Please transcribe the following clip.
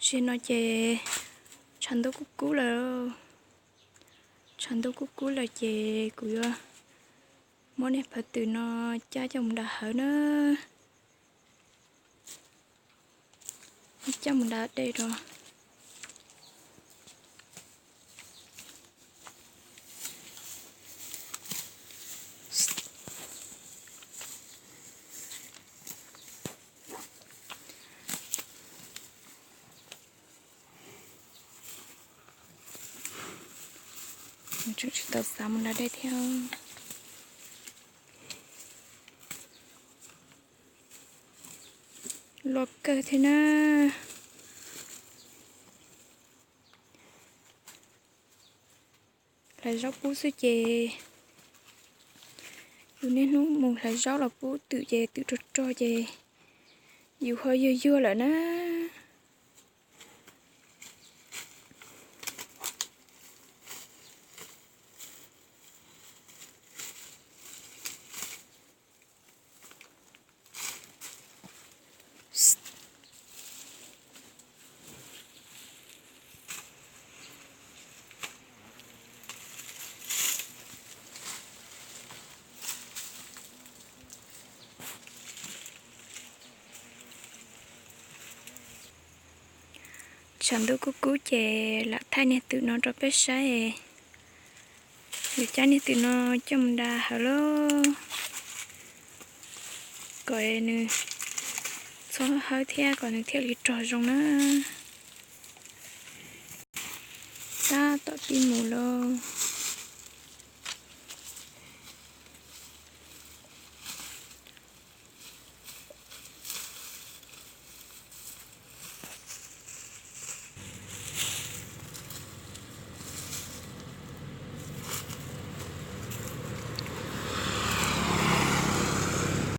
Tam sim no ces tshav ntuj kub kub lawm. Tshav ntuj kub kub lawm ces kuv yuav muab niag phawv twm no cab coj mus da hawv na. Coj mus da dej rau. Tseem tsis tau xav mus da dej thiab. Los kawg thiab na. Hlais zaub pub xwb ces, yus niaj hnub mus hlais zaub los pub twm ces twm rog rog ces yus ho yuag yuag lawm na. Tshav ntuj kub kub ces lam thaij niag twm no rau peb saib. Yuav cab niag twm no coj mus da hawv lauj, kom nws txhob hawb thiab kom nws thiaj li rog zoo na. Tab tom pib mus lauj.